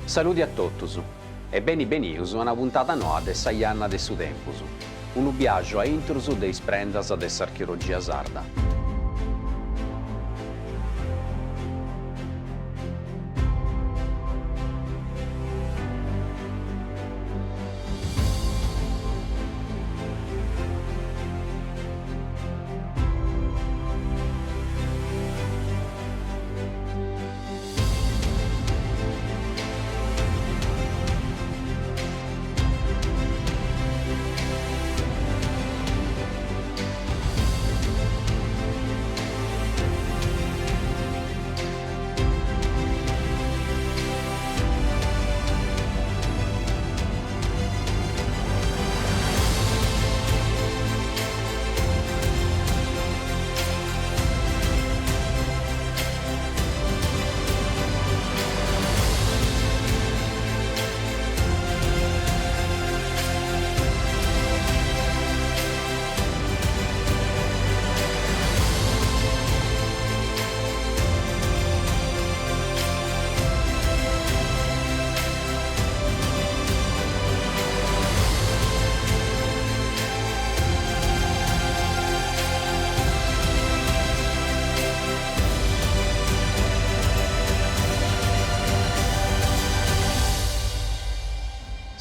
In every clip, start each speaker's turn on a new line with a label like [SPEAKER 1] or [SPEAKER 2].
[SPEAKER 1] Saludi a totus e beni benius a una puntada noa de Sa Janna de su Tempus, unu biaxu a intrus de is prendas de s'archeologia sarda.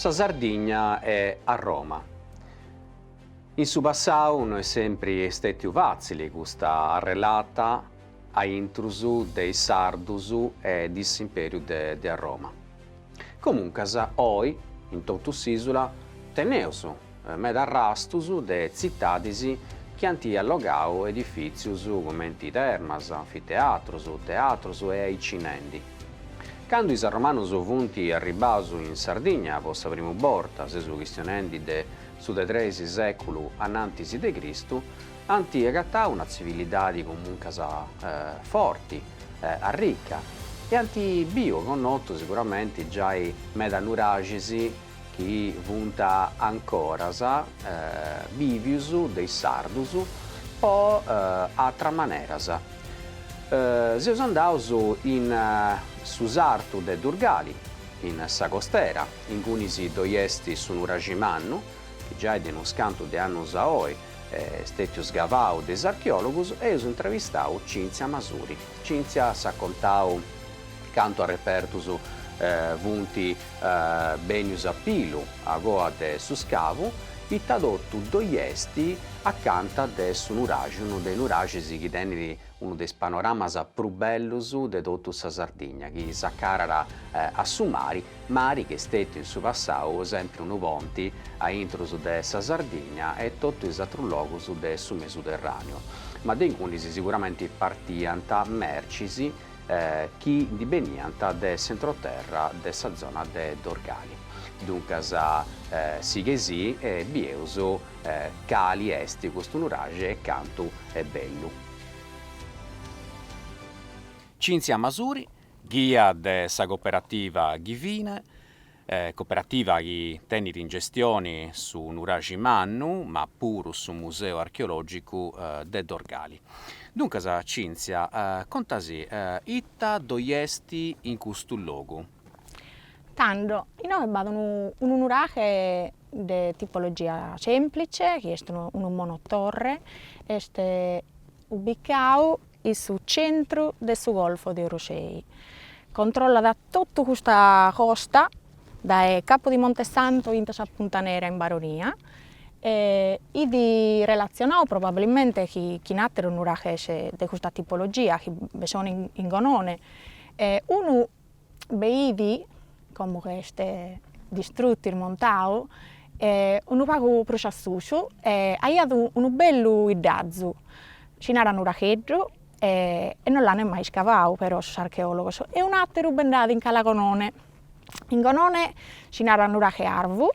[SPEAKER 1] Sa Sardigna e Arroma. In su passau no est sempri stètiu fàtzili custa arrelata a intrus de is sardus e de s'impèriu de Arroma. Comuncas oi in totu s'ìsula teneus meda arrastus de tzitadis chi ant allogau edifìtzius cumenti termas, anfiteatrus, teatrus e aici nendi. Candu is arromanus funt arribbaus in Sardigna po sa primu borta, seus chistionendi de su de tres sèculu anantis de Cristu, ant agatau una tzivilidadi comuncas forti, arrica, e ant biu e connotu siguramenti giai meda nuraxis chi funt ancoras bivius de is sardus po atras maneras. Seus andaus in su sartu de Durgali, in sa costera, ingunis ddoi est su nuraxi mannu, chi giai de unus cantu de annus a oi est stètiu sgavau de is archeòlogus e eus intrevistau Cinzia Masuri. Cinzia s'at contau cantu arrepertus funt benius a pilu agoa de su scavu, ita totu ddoi est acanta de su nuraxi, unu de is nuraxis chi tenit unu de is panoramas prus bellus de totu sa Sardigna, chi s'acarat a su mari, mari chi est stètiu in su passau sempri unu ponti a intrus de sa Sardigna e totu is atrus logus de su Mesuterràneu, ma de ingunis siguramenti partiant mercis chi ndi beniant de s'entroterra de sa zona de Dorgali. Duncas sighesì e bieus cali est custu nuraxi e cantu est bellu. Cinzia Masuri, ghia de sa cooperativa Ghivine, cooperativa chi tenit in gestioni su Nuraxi Mannu ma puru su Museu Archeològicu de Dorgali. Duncas Cinzia, contasì ita ddoi est in custu logu?
[SPEAKER 2] Tando, inoghe b'at unu unu nuraghe de tipologia semplice, chi est unu monotorre, est ubicadu in su centru de su Golfo de Orosei. Controllat totu custa costa, dae Capo di Montesanto fintzas a Punta Nera in Baronia, e fit relatzionadu probabilmente chi chin ateros nuraghes de custa tipologia chi bi sono in Gonone, e unu bi fit, como chi est distruttu, ismontadu, unu pagu prus a susu, aiat unu bellu 'iddazu, si narat Nuragheddu, e non l'an mai iscavadu però sos archeologos, e un'ateru bi nd'at in Cala Gonone, in Gonone si narat Nuraghe Arvu,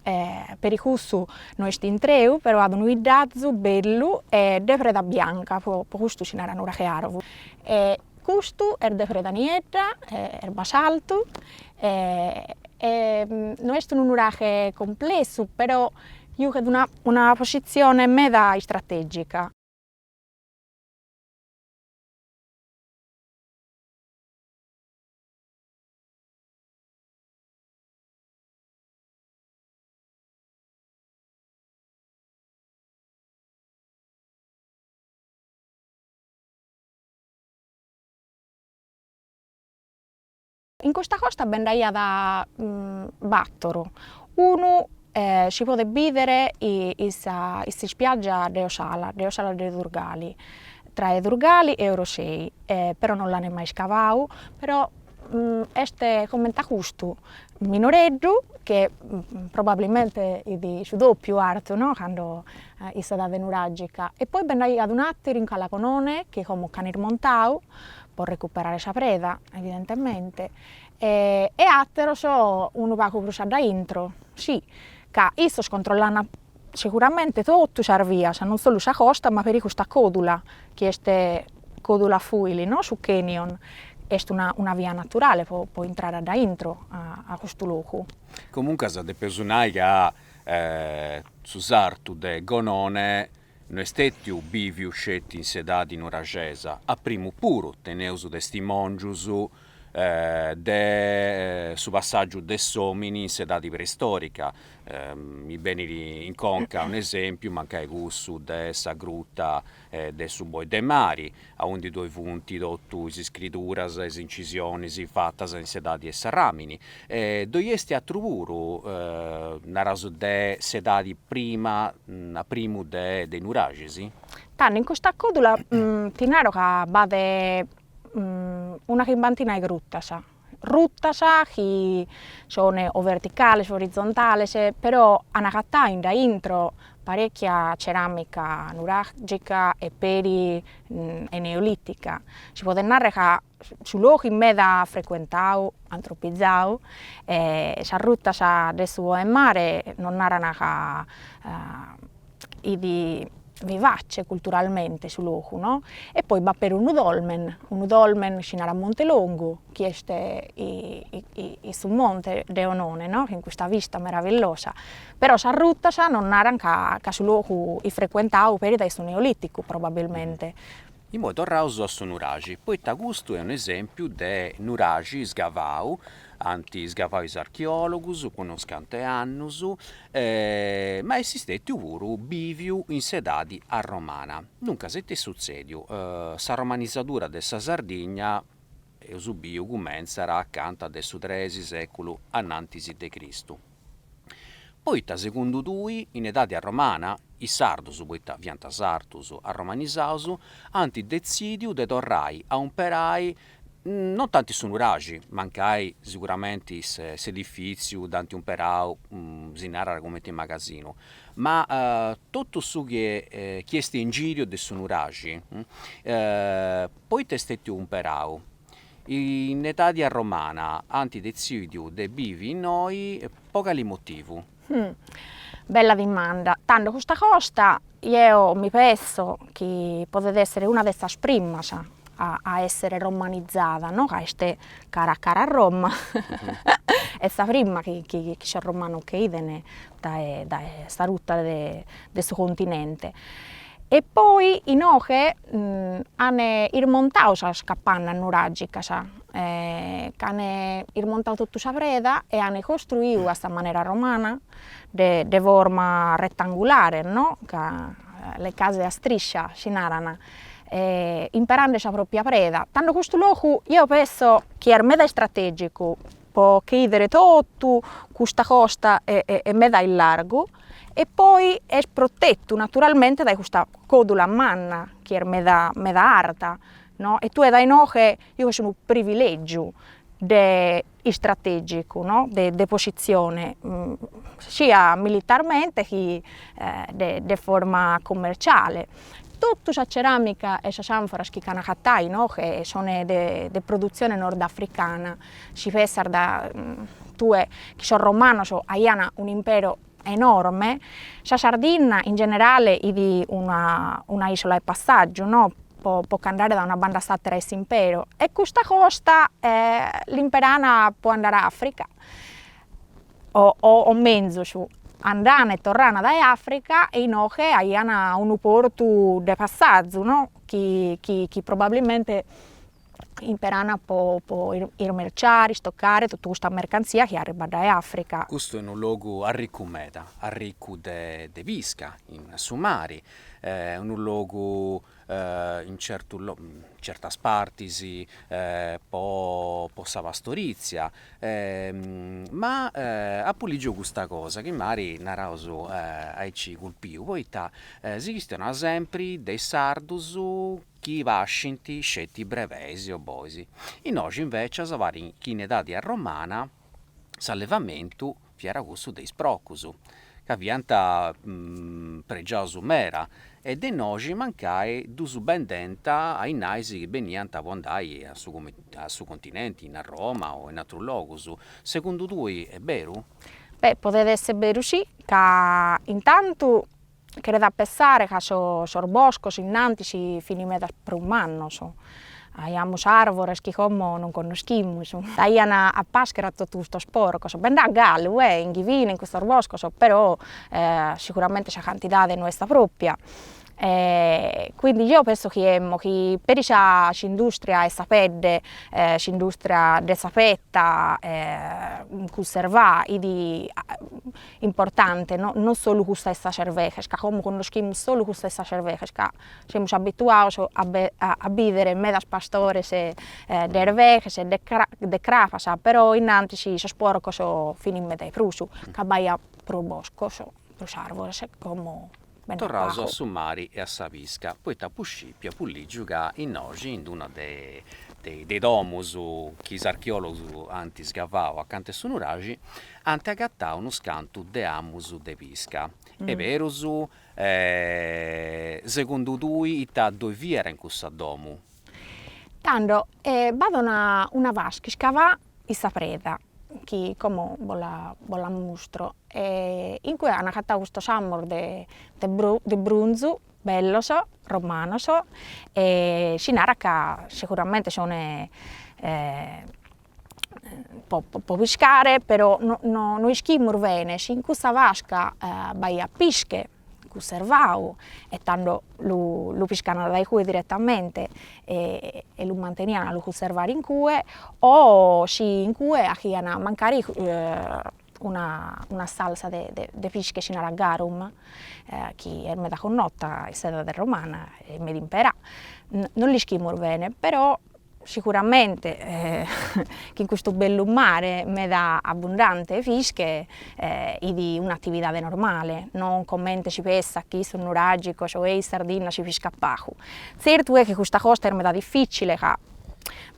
[SPEAKER 2] peri cussu no est intreu, però at unu 'iddazu bellu e de preda bianca, po custu si narat Nuraghe Arvu. Custu est de preda niedda, est basaltu, e no est unu nuraghe complessu, però giughet una una positzione meda istrategica. In custa costa bi nd'aiat battor, unu si podet bidere in sa in s'ispiaggia de Ossala, de Ossala de Durgali, tra Durgali e Orosei, però non l'ant mai iscavadu, però est comente a custu, minoreddu, che probabilmente fit su doppiu artu no, cando in s'edade nuragica, e poi bi nd'aiat un'atteru in Cala Gonone, chi como ch'an ismontadu, po recuperare sa preda, evidentemente, e atteros unu pagu prus a daintro, si, ca issos controllan seguramente totu sas vias, non solu sa costa, ma peri custa codula, chi est Codula Fuili, no, su canyon, est una una via naturale po po intrare a daintro a a custu logu.
[SPEAKER 1] Comuncas depeus nai ca su sartu de Gonone No est stètiu bìviu sceti in s'edadi nuraxesa, a primu puru teneus testimòngius de su passàgiu de s'òmini in s'edadi preistòrica, mi benit in conca un'esèmpiu mancai cussu de sa gruta de su boi de mari, aundi ddoi funt totu is iscriduras e is incisionis fatas in s'edadi 'e s'arràmini. E ddoi est atru puru, naraus de s'edadi prima, a primu de is nuraxis?
[SPEAKER 2] Tando in custa còdula ti naro ca b'at una chimbantina 'e grutas, rutas chi sono o verticales o orizontales, però an agatadu in dae intro parecchia ceramica nuragica e peri eneolitica, si podet narrer ca su logu est meda frecuentadu, antropizadu, e sas rutas de su 'Oe 'e Mare nos naran ca 'it vivace culturalmente su logu no, e poi b'at peri unu dolmen, unu dolmen si narat Monte Longu, chi est in su monte de 'Onone no, chin custa vista meravillosa, però sas rutas nos naran ca ca su logu 'it frecuentadu peri dae su neoliticu probabilmente.
[SPEAKER 1] Imoi torraus a su nuraxi, poita custu est un'esempiu de nuraxi sgavau, ant sgavau is archeologus po unus cantu 'e annus, ma est stetiu puru biviu in s'edadi arromana. Duncas ita est sutzediu? Sa romanisadura de sa Sardigna, eus biu, cumentzat acanta de su tres seculu anantis de Cristu. Poita segundu tui in edadi arromana is sardus, poita fiant sardus arromanisaus, ant detzidiu de torrai a umperai non tanti su nuraxi, mancai siguramenti s'edifitziu dd'ant umperau, si narat cumenti magasinu, ma totu su chi chi est in giriu de su nuraxi, poita est stetiu umperau In edadi arromana ant detzidiu de bivi innoi po cali motivu?
[SPEAKER 2] Bella dimanda. Tando custa costa jeo mi pesso chi podet essere una de sas primas a a essere romanizada, no, ca est cara a cara a Roma, est sa prima chi chi chi sos romanos che 'iden dae dae sa ruta de de su continente. E poi inoghe an ismontadu sas capannas nuragicas, c'an ismontadu totu sa preda e an costruidu a sa manera romana, de de forma retangulare no, ca le case a striscia si naran, imperende sa propria preda, tando custu logu jeo pesso chi est meda istrategicu po che 'idere totu custa costa e e meda a illargu e poi est protettu naturalmente dae custa codula manna chi est meda meda arta, no, e tue dae inoghe jughes unu privilegiu de istrategicu, no, de de positzione, sia militarmente chi de de forma commerciale. Totu sa ceramica e sas anforas chi ch'an agatadu inoghe sun de de produtzione nordafricana, si pessas tue chi sos romanos aian un'imperu enorme, sa Sardinna in generale 'it una una isola 'e passaggiu no, po po ch'andare dae una banda a s'attera 'e s'imperu, e custa costa l'imperana po andare a Africa, o o menzus andana e torrana dae Africa e inoghe aian unu portu de passazu no, chi chi chi probabilmente. Imperàna po po irmerciare, istoccare totu custa mercantzia chi arribat dae Africa.
[SPEAKER 1] Custu est unu logu arricu meda, arricu de de pisca in su mari, unu logu in certu in certas partis po po sa pastorizia, ma apu ligiu custa cosa chi m'at naraus aici culpiu, poita si chistionat sempri de is sardus chi pascint sceti brebeis o bois. Innoxi invecias parit chi in edadi arromana s'allevamentu fiat cussu de is procus, ca fiant pregiaus meda e de innoxi mancai ddus bendent a is nais chi beniant po andai a su a su continenti, in Roma o in atrus logus. Segundu tui est beru?
[SPEAKER 2] Beh, podet esser beru sì, ca intantu Cheret a pessare ca sos boscos innantis fin meda prus mannos, aiamus arvores chi como non connoschimus, daian a paschere a totu custos porcos, bi nd'at galu eh in Ghivina in custos boscos, però siguramente sa cantidade no est sa propria e quindi jeo penso chi emmo, chi peri sa s'industria 'e sa pedde, s'industria de sa petta cunservà 'it importante no non solu cussa 'e sas erveches, ca como connoschimus solu cussa 'e sas erveches, ca semus abituados a a bidere medas pastores de erveches e de de crabas, però innantis sos porcos fin meda 'e prus, ca b'aiat prus boscos, prus arvores, como
[SPEAKER 1] bi nd'at Torraus a su mari e a sa pisca, poita apu scipiu, apu ligiu ca innoxi in d'una de de is domus chi is archeologus ant iscavau acanta 'e su nuraxi, ant agatau unus cantu de amus de pisca. Est berus? Segundu tui ita ddoi fiat in cussa domu?
[SPEAKER 2] Tando, b'at una una vasca iscavà in sa preda, chi como bos la bos l'ammustro, e in cue an agatadu custos amos de de brunzu bellos, romanos, e si narat ca seguramente sun po po piscare, però no no no ischimus bene si in cussa vasca b'aiat pische cunservadu e tando lu lu piscaian dae cue direttamente e e lu mantenian a lu cunservare in cue o si in cue 'aghian mancari una una salsa de de pische si narat garum chi est meda connota in s'edade romana e meda imperà, non l'ischimus bene però Sicuramente chin custu bellu mare meda abbundante 'e pische 'it un'atividade normale, non comente si pessat chi sos nuragicos o in Sardinna si piscat pagu. Tzertu est chi custa costa est meda difficile ca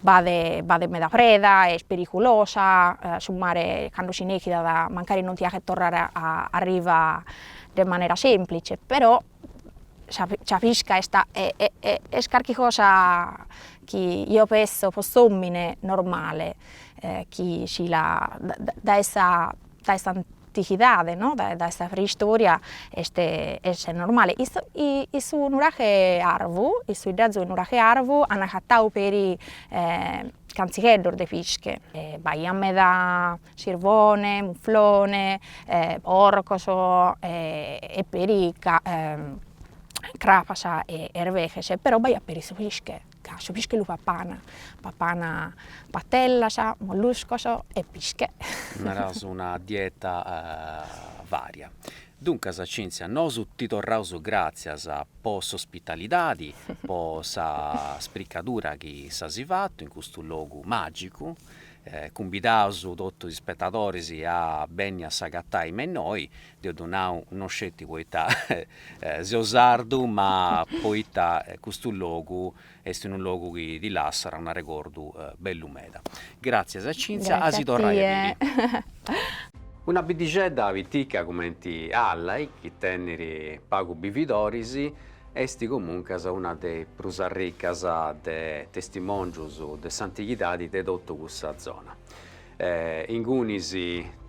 [SPEAKER 2] b'at b'at meda preda, est periculosa, su mare cando si nechidat mancari non ti 'aghet torrare a a riva de manera semplice, però sa sa pisca est est carchi cosa chi eo pesso po s'omine normale chi si la dae sa dae s'antichidade no dae sa preistoria est est normale. In su nuraghe Arvu, in su 'iddarzu 'e nuraghe Arvu an agatadu peri cantzigheddos de pische, b'aiat meda Sirvone, muflone, porcos e peri crapas e erveches, però b'aiat peri su pische, ca su pische lu papana, papana patellas, molluscos e pische.
[SPEAKER 1] Naraus una dieta varia. Duncas Cinzia, nosu ti torraus gratzias po s'ospitalidadi, po sa spricadura chi s'as fatu in custu logu magicu Cumbidaus totu is spetadoris a benni a s'agatai me innoi, deu ddu nau non sceti poita seu sardu ma poita custu logu est unu logu chi ti lassat un'arregordu bellu meda. Gratzias Cinzia, a si torrai a biri. Una biddixedda pitica cumenti Allai, chi tenit pagu bividoris, Est comuncas una de is prus arricas de testimòngius de s'antighidadi de totu cussa zona. Ingunis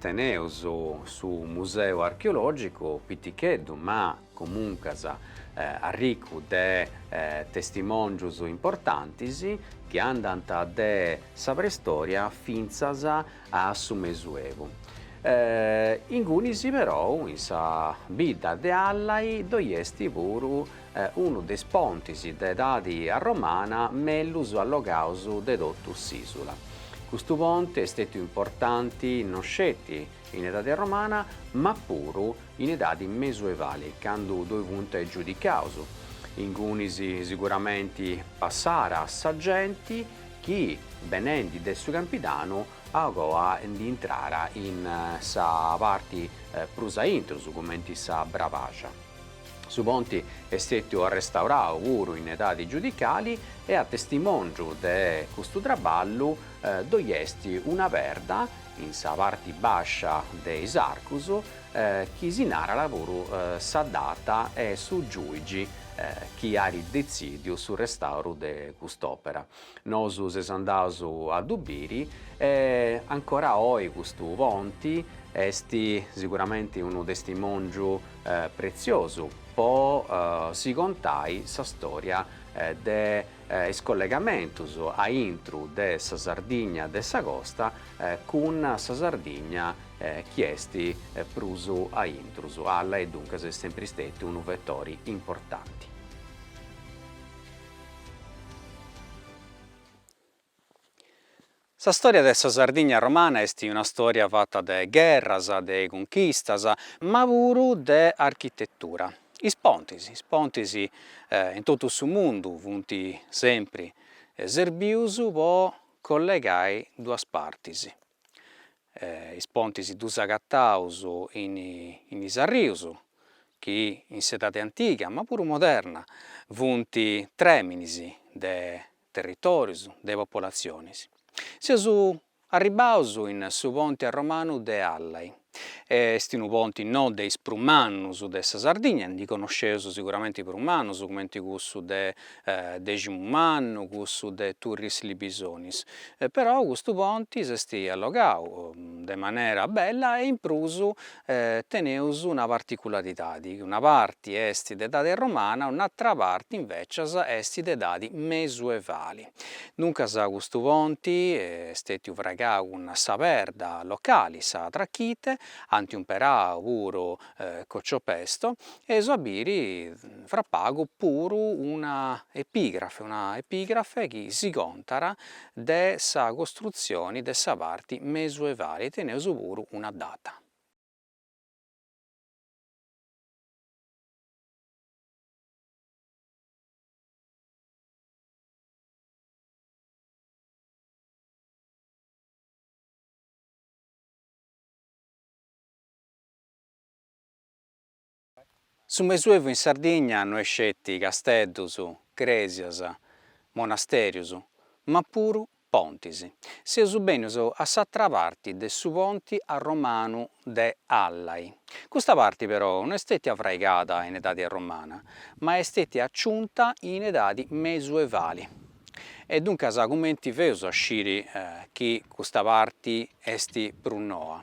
[SPEAKER 1] teneus su museu archeològicu, piticheddu ma comuncas arricu de testimòngius importantis chi andant de sa preistòria fintzas a su Mesuevu. Ingunis perou in sa bidda de Allai ddoi est puru unu de is pontis de edadi arromana mellus allogaus de totu s'isula. Custu ponti est stetiu importanti non sceti in edadi arromana ma puru in edadi mesuevali candu ddoi funt is giudicaus. Ingunis siguramenti passara sa genti chi benendi de su Campidanu agoa ndi intrara in sa parti prus a intrus, cumenti sa Brabaxa. Su ponti est stetiu arrestaurau puru in edadi giudicali e a testimòngiu de custu traballu ddoi est una perda in sa parti bàscia de is arcus chi si narat puru sa data e su giuigi chi at detzìdiu su restàuru de cust'òpera. Nosu seus andaus a ddu biri e ancora oi custu ponti est siguramenti unu testimòngiu pretziosu po si contai sa storia de is collegamentus a intru de sa Sardigna de sa costa cun sa Sardigna chi est prus a intrus. Allai duncas est sempri stetiu unu vetori importanti. Sa storia de sa Sardigna romana est una storia fata de gherras, de cunchistas, ma puru de architetura. Is pontis, is pontis in totu su mundu funt sempri serbius po collegai duas partis. Is pontis ddus agataus in is arrius, chi in s'edadi antiga, ma puru moderna, funt trèminis de territorius, de popolatzionis. Seus arribbaus in su ponti arromanu de Allai. Est unu ponti no de is prus mannus de sa Sardigna, ndi connosceus siguramenti prus mannus cumenti cussu de Deximumannu, cussu de Turris Libisonis, però custu ponti s'est allogau de manera bella e in prus teneus una particularidadi, una parti est de edadi romana, un'atra parti invecias est de edadi mesuevali. Duncas custu ponti est stetiu fraigau cun sa perda locali, sa trachite, ant umperau puru cocciopesto e eus a biri fra pagu puru una epigrafe, una epigrafe chi si contat de sa costrutzioni de sa parti mesuevali e teneus puru una data. Su Mesuevu in Sardigna no est sceti casteddus, crèsias, monastèrius, ma puru pontis. Seus benius a s'atra parti de su ponti arromanu de Allai. Custa parti però no est stètia fraigada in edadi arromana, ma est stètia aciunta in edadi mesuevali. E duncas cumenti feus a sciri chi custa parti est prus noa?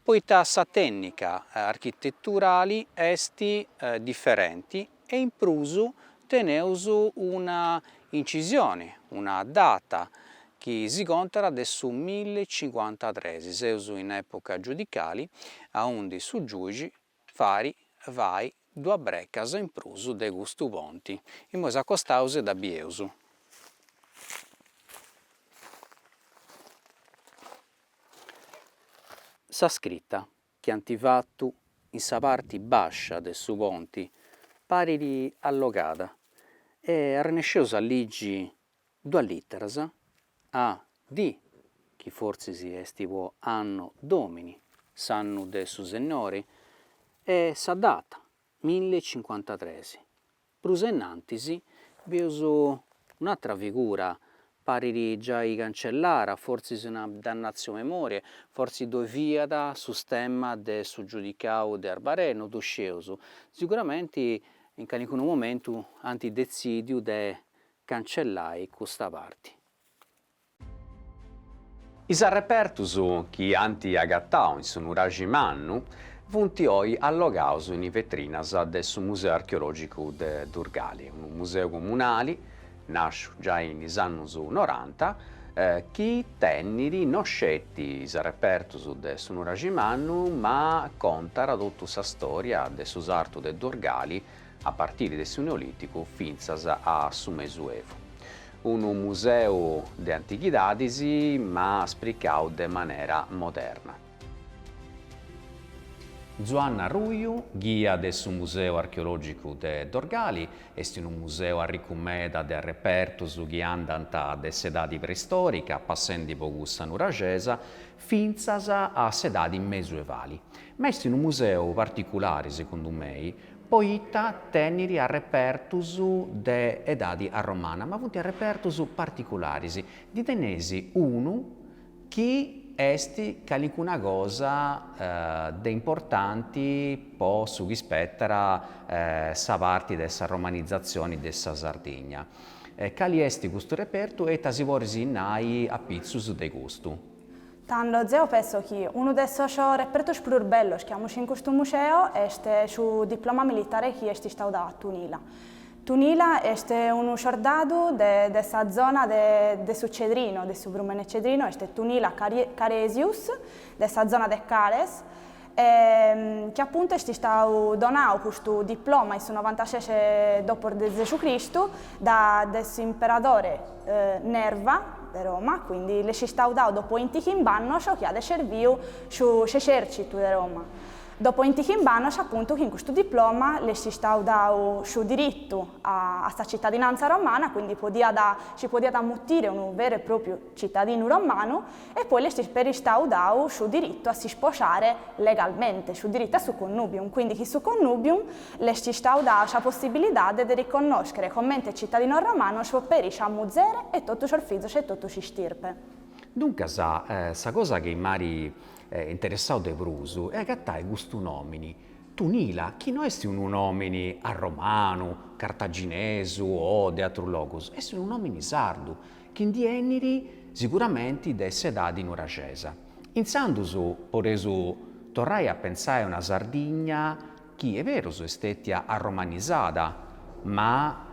[SPEAKER 1] Poita sa tènnica architeturali est diferenti e in prus teneus una incisioni, una data chi si contat de su millecincuantatres, seus in epoca giudicali aundi su giuigi fait fai duas brecas in prus de custu ponti. Immoi s'acostaus e dda bieus. Sa scrita chi ant fatu in sa parti bàscia de su ponti parit allogada e arrennesceus a ligi duas lìteras, A, D, chi fortzis est po anno domini, s'annu de su Sennori, e sa data, millecincuantatres. Prus ainnantis bieus un'atra figura, parit giai cancellara, fortzis una damnatio memoriae, fortzis ddoi fiat su stemma de su giudicau de Arbarè, no ddu scieus. Siguramenti in calincunu momentu ant detzidiu de cancellai custa parti. Is arrepertus chi ant agatau in su Nuraxi Mannu funt oi allogaus in is vetrinas de su Museu Archeològicu de Durgali, unu museu comunali nàsciu giai in is annus noranta. chi tennit no sceti is arrepertus de su Nuraxi Mannu ma contat totu sa storia de su sartu de Durgali a partiri de su Neolìticu fintzas a su Mesuevu. Unu museu de antighidadis ma spricau de manera moderna. Zuanna Ruiu, ghia de su Museu Archeològicu de Dorgali, est unu museu arricu meda de arrepertus chi andant de s'edadi preistòrica, passendi po cussa nuraxesa, fintzas a s'edadi mesuevali. Ma est unu museu particulari, segundu mei, poita tenit arrepertus de edadi arromana, ma funt arrepertus particularis, ndi teneis unu chi est calincuna cosa de importanti po su chi spetat sa parti de sa romanizatzioni de sa Sardigna. Cali est custu repertu e ita si podis nai apitzus de custu?
[SPEAKER 3] Tando, zeo pesso chi unu de sos repertos prus bellos chi amus in custu museo est su diploma militare chi est istadu dadu a Tunila. Tunila est unu sordadu de de sa zona de de su Cedrino, de su frumene Cedrino, est Tunila Caresius, de sa zona de Cares, e chi apuntu est istadu donadu custu diploma in su novantases dopo de Zesu Cristu da de s'imperadore Nerva de Roma, quindi l'est istadu dadu dopo intichimb'annos chi at serviu su s'esercitu de Roma. Dopo intichimb'annos apuntu chin custu diploma l'est istadu dadu su dirittu a sa cittadinanza romana, quindi podiat si podiat mutire unu veru e propriu cittadinu romanu e poi l'est peri istadu dadu su dirittu a s'isposare legalmente, su dirittu a su connubium, quindi chin su connubium l'est istadu dadu sa possibilidade de riconnoschere comente cittadinos romanos peri sa muzere e totu sos fizos e totu s'istirpe.
[SPEAKER 1] Duncas sa cosa chi m'at interessau de prus est agatai custu nòmini, Tunila, chi no est unu nòmini arromanu, cartaginesu o de atrus logus, est unu nòmini sardu, chi ndi 'enit siguramenti de s'edadi nuraxesa. Intzandus podeus torrai a pentzai a una Sardigna chi est berus est stètia arromanizada, ma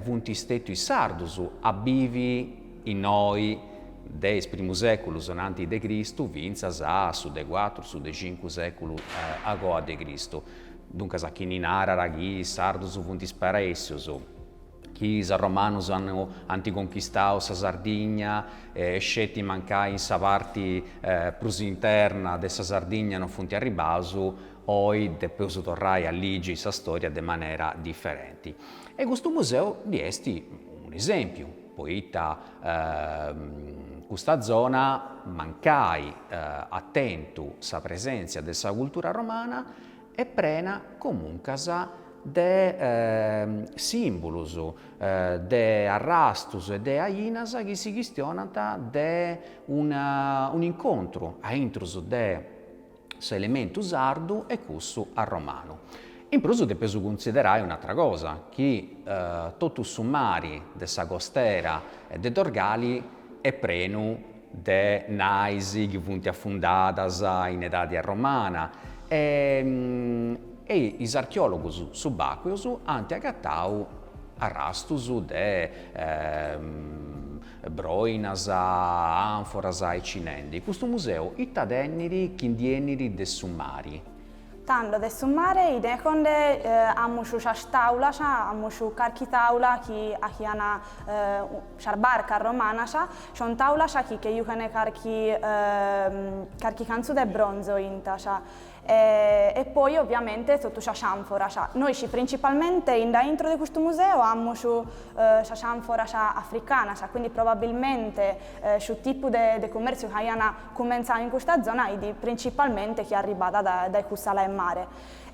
[SPEAKER 1] funt stètius is sardus a bivi innoi de is primus sèculus ananti de Cristu fintzas a su de cuatru, su de cincu sèculu agoa de Cristu. Duncas a chini narat chi is sardus funt sparèssius, chi is arromanus ant conchistau sa Sardigna e sceti mancai in sa parti prus interna de sa Sardigna non funt arribbaus, oi depeus torrai a ligi sa storia de manera diferenti. E custu museu ndi est un'esempiu, poita custa zona mancai at tentu sa presèntzia de sa cultura romana est prena comuncas de sìmbulus, de arrastus e de ainas chi si chistionant de un'incontru a intrus de s'elementu sardu e cussu arromanu. In prus depeus cunsiderai un'atra cosa, chi totu su mari de sa costera de Dorgali est prenu de nais chi funt afundadas in edadi arromana e is archeòlogus subàcueus ant agatau arrastus de broinas, ànforas aici nendi. Custu museu ita tenit chi ndi 'enit de su mari?
[SPEAKER 3] Tando, de su mare in econde amus sas tàulas, amus carchi tàula chi 'achian sas barcas romanas, son tàulas chi che juchen carchi carchi cantzu de bronzo intas E poi ovviamente totu sas ànforas. Nois principalmente in dae intro de custu museu amus sas ànforas africanas, quindi probabilmente su tipu de de cumèrtziu chi aian cumentzadu in custa zona 'it principalmente chi arribada dae cuss'ala 'e mare.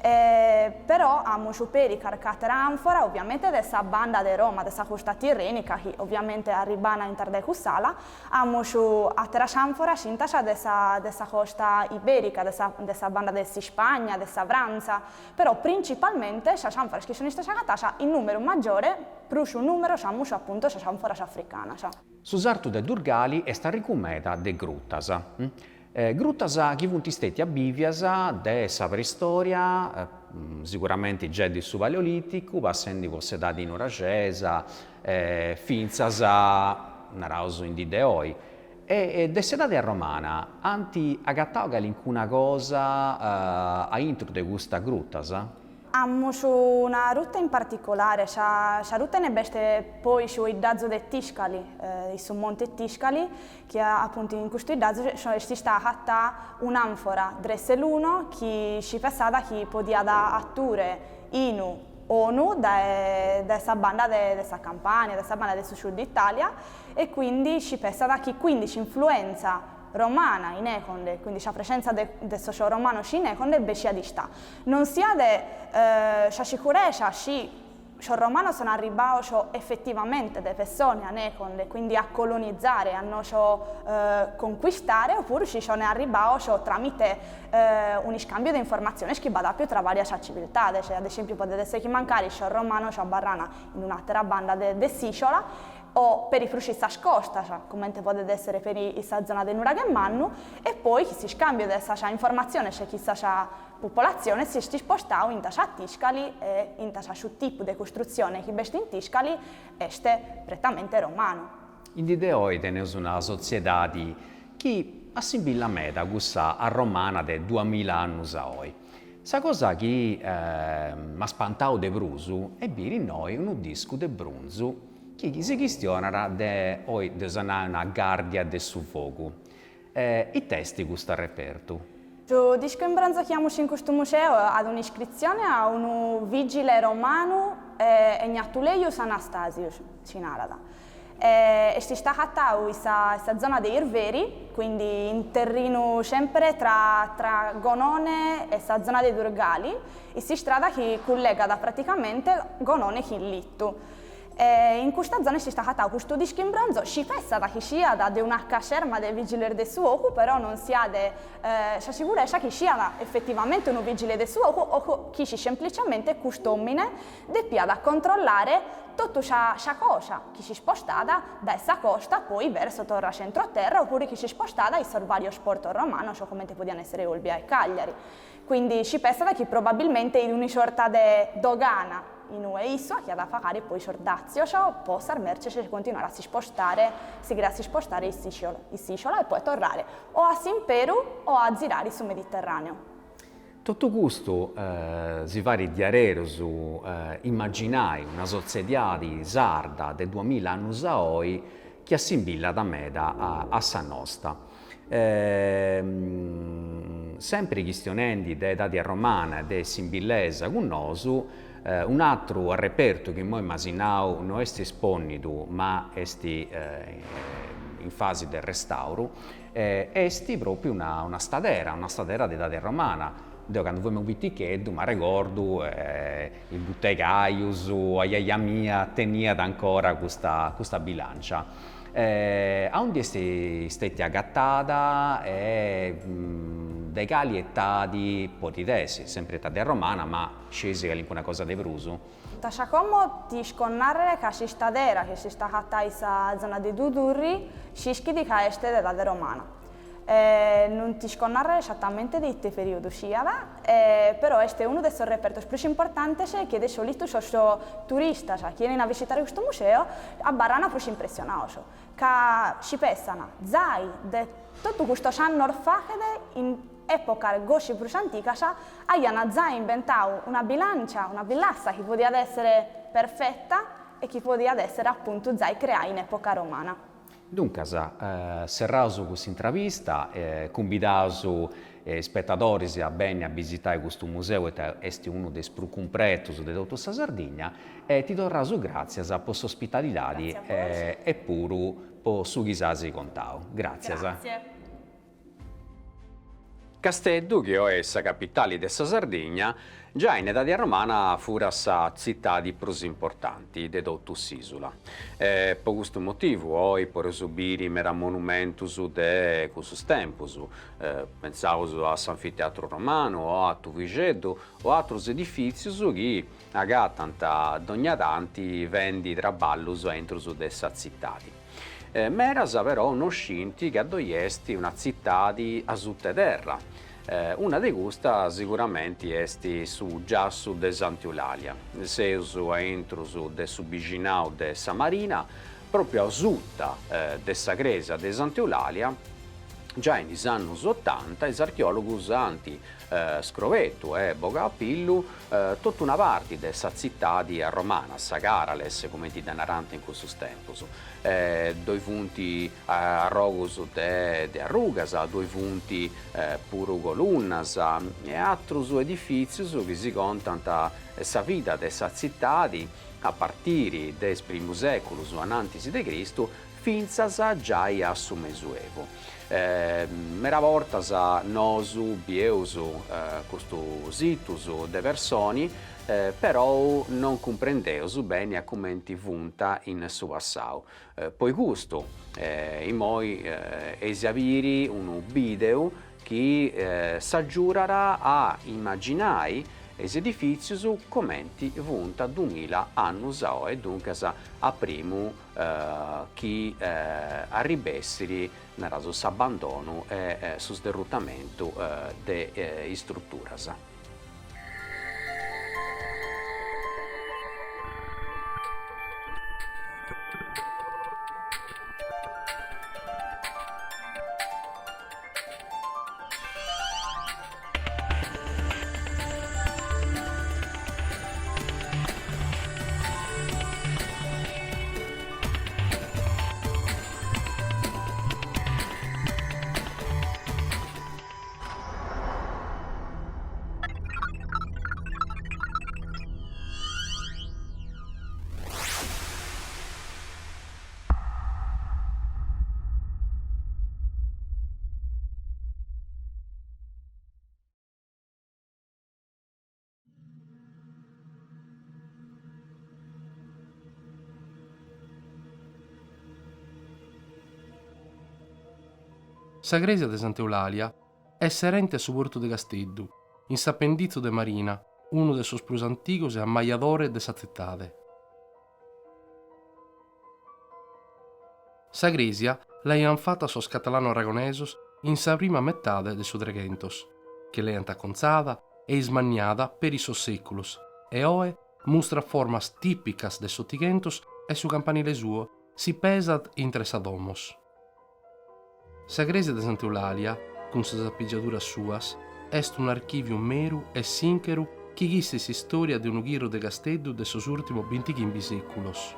[SPEAKER 3] Però amus peri carch'àtera ànfora, ovviamente de sa banda de Roma, de sa costa tirrenica, chi ovviamente arribana intas dae cuss'ala, Amus àteras ànforas intas de sa de sa costa ibèrica, de sa de sa banda de s'Ispagna, de sa Frantza, però printzipalmente sas ànforas chi sunt istadas agatadas in nùmeru magiore, prus nùmeros amus apuntu sas ànforas africanas.
[SPEAKER 1] Su sartu de Durgali est arricu meda de grutas. Grutas chi funt stètias bìvias de sa preistòria, siguramenti giai de su Paleolìticu, passendi po s'edadi nuraxesa, fintzas a naraus in dì de oi. E de s'edadi arromana ant agatau calincuna cosa a intru de custas grutas?
[SPEAKER 3] Amus una ruta in particolare, sa sa ruta in ue b'est poi su 'iddazu de Tiscali, in su monte Tiscali, chi apuntu in custu 'iddazu est istada agatada un'anfora Dressel uno chi si pessat chi podiat 'ature 'inu 'onu dae dae sa banda de de sa Campania, dae sa banda de su sud Italia e quindi si pessat chi quindi s'influenza romana in econde, quindi sa presenza de de sos romanos in econde bi siat istada. Non si at sa sicuresa si sos romanos sono arribbados efetivamente de pessone a econde, quindi a colonizare, a nos conquistare, opuru si sono arribbados tramite un'iscambiu de informatziones chi b'at apiu tra varias civiltades, ad esempiu podet esser chi mancari sos romanos abarrana in un'atera banda de de s'isula o peri prus in sas costas, comente podet èssere peri in sa zona de Nuraghe Mannu, e poi chi s'iscàmbiu de sas informatziones chin sas popolatziones s'est ispostadu intas a Tiscali e intas a su tipu de costrutzione chi b'est in Tiscali est pretamente romanu.
[SPEAKER 1] In dì de oi teneus una sotziedadi chi assimbillat meda a cussa arromana de duamilla annus a oi. Sa cosa chi m'at spantau de prus est biri innoi unu discu de brunzu chi si chistionat de, oi dd'eus a nai una gàrdia de su fogu. Ita est custu arrepertu?
[SPEAKER 3] Su discu in bronzo chi amus in custu museu at un'iscritzione a unu vigile romanu Egnatuleius Anastasius, si narat. Est istadu agatadu in sa sa zona de Irveri, quindi in terrinu sempre tra tra Gonone e sa zona de Durgali, in s'istrada chi cullegat praticamente Gonone chin Littu. E in custa zona est istadu agatadu custu discu in bronzo, si pessat chi siat de una caserma de vigiles de su 'ocu, però non si at sa siguresa chi siat efetivamente unu vigile de su 'ocu o chi si semplicemente cust'omine depiat controllare totu sa sa cosa chi s'ispostada dae sa costa poi verso torra s'entroterra opuru chi s'ispostada in sos varios portos romanos comente podian essere Olbia e Cagliari. Quindi si pessat chi probabilmente in una sorta de dogana in ue issu 'achiat a pagare poi sos dàtzios po sas merces e continuare a s'ispostare, sighire a s'ispostare in s'ìsula e poi torrare o a s'imperu o a zirare su Mediterràneu.
[SPEAKER 1] Totu custu si fait diarerus imaginai una sotziedadi sarda de duamilla annus a oi chi assimbillat meda a sa nosta. Sempri chistionendi de edadi romana e de simbillesa cun nosu, un'atru arrepertu chi immoi m'as nau no est espònnidu ma est in fasi de restauru, est pròpriu una una stadera, una stadera de edadi romana. Deu candu femu piticheddu m'arregordu is butegajus, ajaja mia teniat ancora custa custa bilancia. Aundi est stetia agatada e de cali etadi podit essi, sempri etadi romana, ma scieis calincuna cosa de prus?
[SPEAKER 3] Intas a como t'isco nàrrere ca s'istadera chi est istada agatada in sa zona de Dudurri s'ischit ca est de edade romana. Non t'isco nàrrere esatamente de ite perìodu siat, però est unu de sos repertos prus importantes chi de sòlitu sos turistas chi 'enin a visitare custu museu abarran prus impressionados, ca si pessan zai de totu custos annos faghet in èpocas gosi prus antigas aian zai imbentadu una bilancia, una bilassa chi podiat èssere perfeta e chi podiat èssere apuntu zai creada in època romana.
[SPEAKER 1] Duncas, serraus custa intravista, cumbidaus is spetadoris a benni a bisitai custu museu poita est unu de is prus cumpretus de totu sa Sardigna e ti torraus gràtzias po s'ospitalidadi e puru po su chi s'as contau. Gràtzias. Casteddu, chi oi est sa capitali de sa Sardigna, giai in edadi romana furat sa tzitadi prus importanti de totu s'ìsula. E po custu motivu oi podeus biri meda monumentus de cussus tempus, pentzaus a s'anfiteatru romanu o a Tuvixeddu o atrus edifìtzius chi agatant dogna tanti fendi traballus aintrus de sa tzitadi. Medas però no scint ca ddoi est una tzitadi asuta 'e terra. Una de custas siguramenti est su giassu de Sant'Eulalia. Seus a intrus de su bixinau de sa Marina. Pròpriu asuta de sa crèsia de Santa Eulalia, giai in is annus otanta, is archeòlogus ant scrobetu e bogau a pillu totu una parti de sa tzitadi arromana, sa Càrales, cumenti dda narànt in cussus tempus. Ddoi funt arrogus de arrugas, ddoi funt puru colunnas e atrus edifìtzius chi si contant sa vida de sa tzitadi a partiri de is primus sèculus anantis de Cristu fintzas giai a su Mesuevu. Meda bortas nosu bieus custus situs de personi, perou non cumprendeus beni a cumenti funt in su passau. Poi custu, immoi eis a biri unu bideu chi s'agiudat a imaginai is edifìtzius comenti funt dumila annus a oi, duncas a primu chi arribessit, naraus, s'abbandonu e su sderrutamentu de is struturas.
[SPEAKER 4] Sa crèsia de Santa Eulàlia est serente a su portu de Casteddu, in s'apenditzu de Marina, unu de sos prus antigos e ammajadores de sa tzitade. Sa crèsia l'aiant fata sos catalano-aragonesos in sa prima metade de su Treghentos, chi l'aiant acontzada e ismanniada peri sos sèculos e oe mustrat formas tìpicas de s'Otighentos e su campanile suo si pesat intre sas domos. Sa crèsia de Santa Eulàlia, cun sas apigiaduras suas, est un'archìviu meru e sìncheru chi chistit s'istòria de unu chirru de Casteddu de sos ùrtimos bintichimbi sèculos.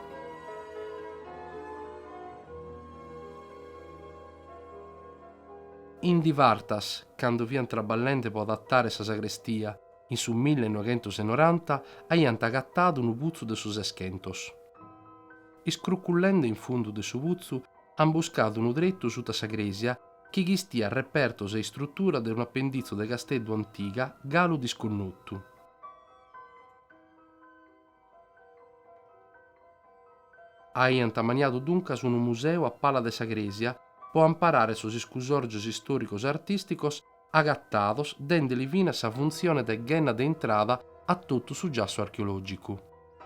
[SPEAKER 4] In divartas, cando fiant traballende pro adattare sa sagrestia, in su millenoighentosenoranta, aiant agatadu unu putzu de su Seschentos. Iscrucullende in fundu de su putzu ant buscadu unu tretu suta sa crèsia chi chistiat repertos e istrutura de un'apenditzu de Casteddu antiga galu disconnotu. Aiant ammaniadu duncas unu museu a pala de sa crèsia pro amparare sos iscusòrgios istòricos e artìsticos agatados dende li finas sa funtzione de ghenna de intrada a totu su giassu archeològicu.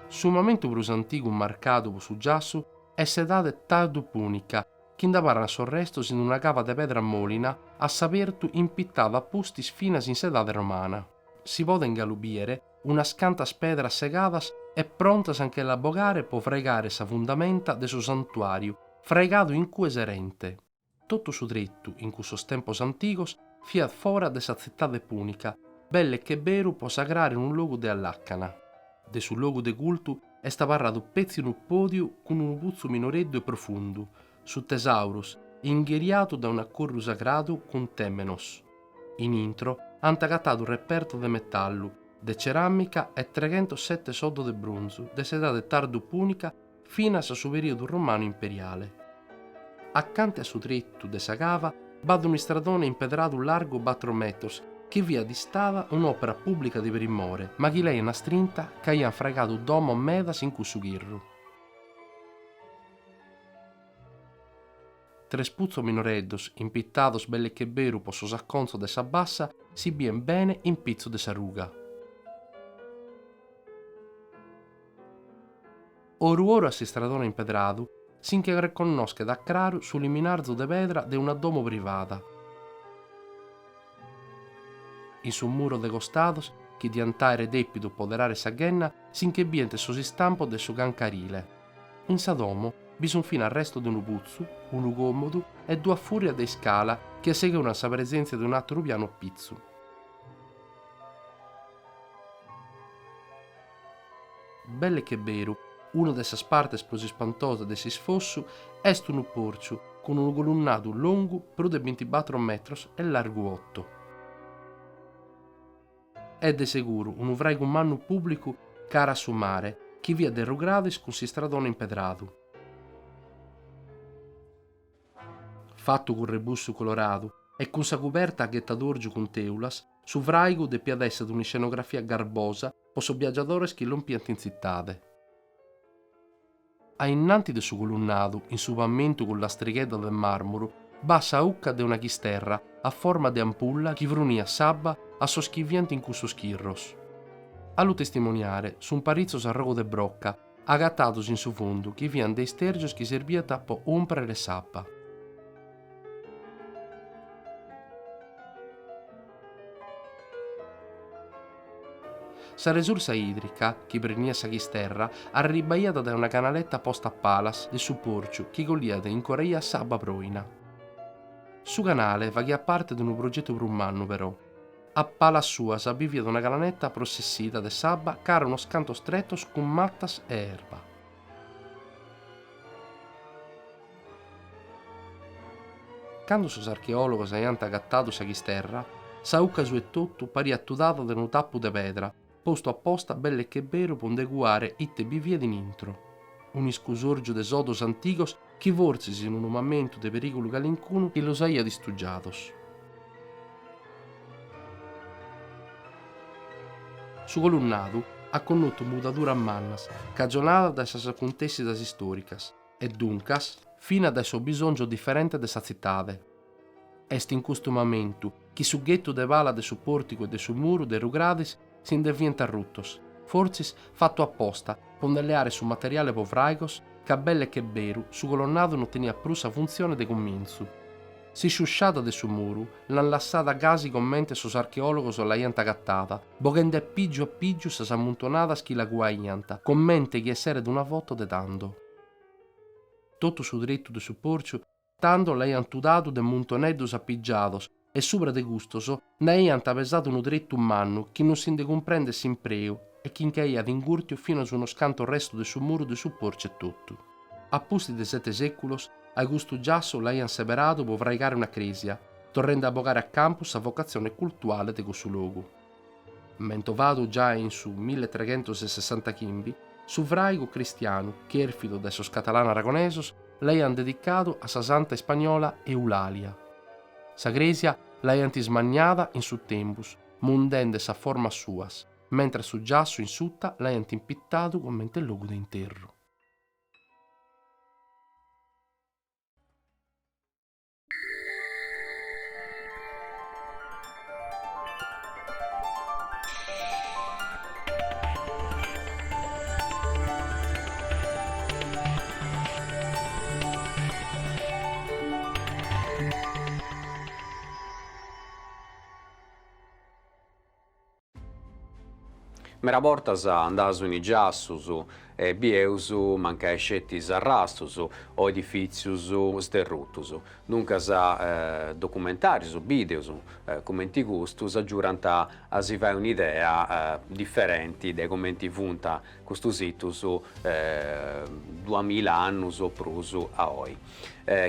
[SPEAKER 4] Su mamentu prus antigu marcadu pro su giassu est s'edade tardu-pùnica, chi nd'abarrant sos restos in una cava de pedra mòlina a s'abertu impitada a pustis finas in s'edade romana. Si podent galu bìere unas cantas pedras segadas e prontas a nche la bogare pro fraigare sa fundamenta de su santuàriu fraigadu in cue serente. Totu su tretu, in cussos tempos antigos, fiat fora de sa tzitade pùnica, belle che beru pro sagrare unu logu de allàcana. De su logu de cultu est abarradu petzi unu pòdiu cun unu putzu minoreddu e profundu, su Thesaurus, inghiriadu dae un'acorru sagradu cun temenos. In intro ant agatadu repertos de metallu, de ceràmica e treghentosete soddos de brunzu de s'edade tardu-pùnica finas a su perìodu romanu imperiale. Acante a su tretu de sa cava b'at unu istradone impedradu largu batro metros chi fiat istada un'òpera pùblica de primore ma chi l'aiant astrinta ca aiant fraigadu domos medas in cussu chirru. Tres putzos minoreddos, impitados belle che beru pro sos acontzos de sa bassa, si bient bene in pitzu de sa ruga. Oru oru a s'istradone impedradu si nche reconnoschet a craru su liminarzu de pedra de una domo privada. In su muru de costados, chi diant àere dèpidu poderare sa ghenna, si nche bient sos istampos de su cancarile. In sa domo. Bi sunt finas restos de unu putzu, unu còmodu e duas fùrrias de iscala chi assegurant sa presèntzia de un'àteru pianu a pitzu. Belle che beru, una de sas partes prus ispantosas de s'isfossu est unu pòrciu cun unu colunnadu longu prus de bintibatro metros e largu oto. Est de seguru unu fràigu mannu pùblicu cara a su mare chi fiat de rugradis cun s'istradone impedradu. Fatu cun rebussu coloradu e cun sa cuberta a ghetadòrgiu cun tèulas, su fràigu depiat èssere un'iscenografia garbosa pro sos biagiadores chi lompiant in tzitade. A innanti de su colunnadu, in su pamentu cun lastrigheddas de màrmuru, b'at sa 'ucca de una chisterra a forma de ampulla chi fruniat s'abba a sos chi fiant in cussos chirros. A lu testimoniare sunt paritzos arrogos de brocca agatados in su fundu chi fiant de istèrgios chi serbiant pro ùmprere s'abba. Sa resursa ìdrica, chi preniat sa chisterra, arribaiat dae una canaleta posta a palas de su pòrciu chi colliat e incoraiat s'abba pròina. Su canale faghiat parte de unu progetu prus mannu però. A palas suas bi fiat una canaleta pro s'essida de s'abba cara unos cantos tretos cun matas e erba. Cando sos archeòlogos aiant agatadu sa chisterra, sa 'ucca sua etotu pariat tudada de unu tapu de pedra, postu a posta belle che beru pro nde cuare ite bi fiat in intro. Un'iscusòrgiu de sodos antigos chi fortzis in unu mamentu de perìgulu calincunu che los aiat istugiados. Su colunnadu at connotu mudaduras mannas, cagionadas dae sas acuntèssidas istòricas e, duncas, finas dae sos bisòngios diferentes de sa tzitade. Est in custu mamentu chi su ghetu de pala de su pòrticu e de su muru de rugradis si nde fiant rutos, fortzis fatu a posta pro nde leare su materiale pro fràigos, ca belle che beru su colonnadu non teniat prus sa funtzione de cumintzu. S'isciusciada de su muru l'ant lassada gasi comente sos archeòlogos l'aiant agatada, boghende a pìgiu a pìgiu sas ammuntonadas chi la cuaiant, comente chi esseret una foto de tando. Totu su tretu de su pòrciu tando l'aiant tudadu de muntoneddos apigiados e subra de custos nd'aiant pesadu unu tretu mannu chi non si nde cumprendet s'impreu e chi nche aiat ingùrtiu finas unos cantos restos de su muru de su pòrciu etotu. A pustis de sete sèculos, a custu giassu l'aiant seberadu pro fraigare una crèsia, torrende a bogare a campu sa vocatzione cultuale de cussu logu. Mentovadu giai in su milletreghentosesessantachimbi, su fràigu cristianu, chèrfidu dae sos catalano-aragonesos, l'aiant dedicadu a sa santa ispagnola Eulàlia. Sa crèsia l'aiant ismanniada in su tempus, mundende sas formas suas, mentras su giassu in suta l'aiant impitadu comente logu de interru.
[SPEAKER 1] Meda bortas andaus in is giassus e bieus mancai sceti is arrastus o edifìtzius sderrutus. Duncas documentàrius, bìdeus cumenti custus agiudant a si fai un'idea diferenti de cumenti funt custus situs duamilla annus o prus a oi.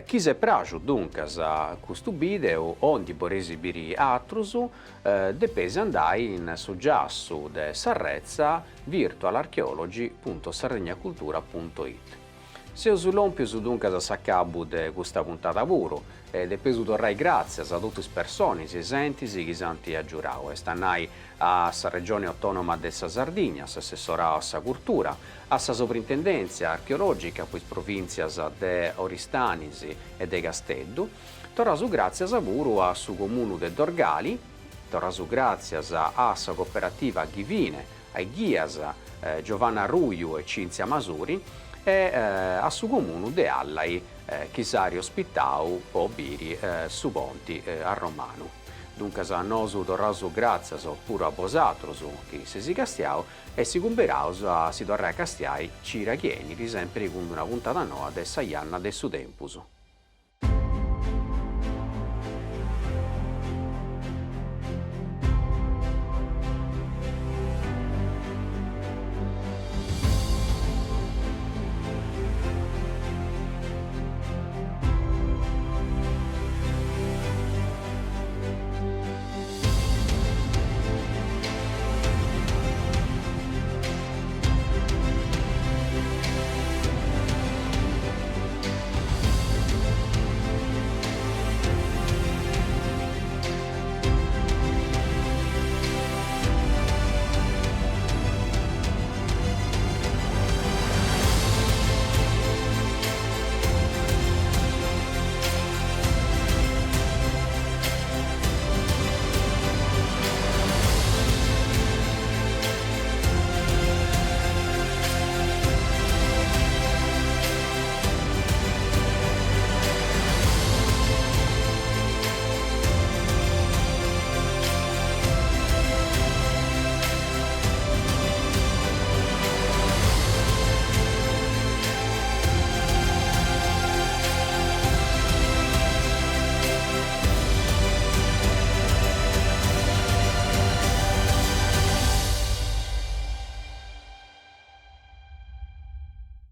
[SPEAKER 1] Chi s'est praxu duncas custu bìdeu o ndi boleis biri atrus, Depeis andai in su giassu de s'arretza virtualarcheology punto sardegnacultura punto it. Seus lòmpius duncas a s'acabu de custa puntada puru e depeus torrai gràtzias a totu is personis e is entis chi s'ant agiurau, est a nai a sa Regioni Autònoma de sa Sardigna, a s'Assessorau a sa Curtura, a sa Sovrintendèntzia Archeològica po is provìntzias de Oristanis e de Casteddu, Torraus gràtzias puru a su Comunu de Dorgali, torraus gràtzias a sa cooperativa Ghivine, a is ghias Giovanna Ruiu e Cinzia Masuri e a su Comunu de Àllai chi s'at ospitau po biri su ponti arromanu. Duncas nosu torraus gràtzias puru a bosatrus chi seis castiau e si cumbiraus a si torrai a castiai cira chi 'enit sempri cun una puntada noa de Sa Janna de su Tempus.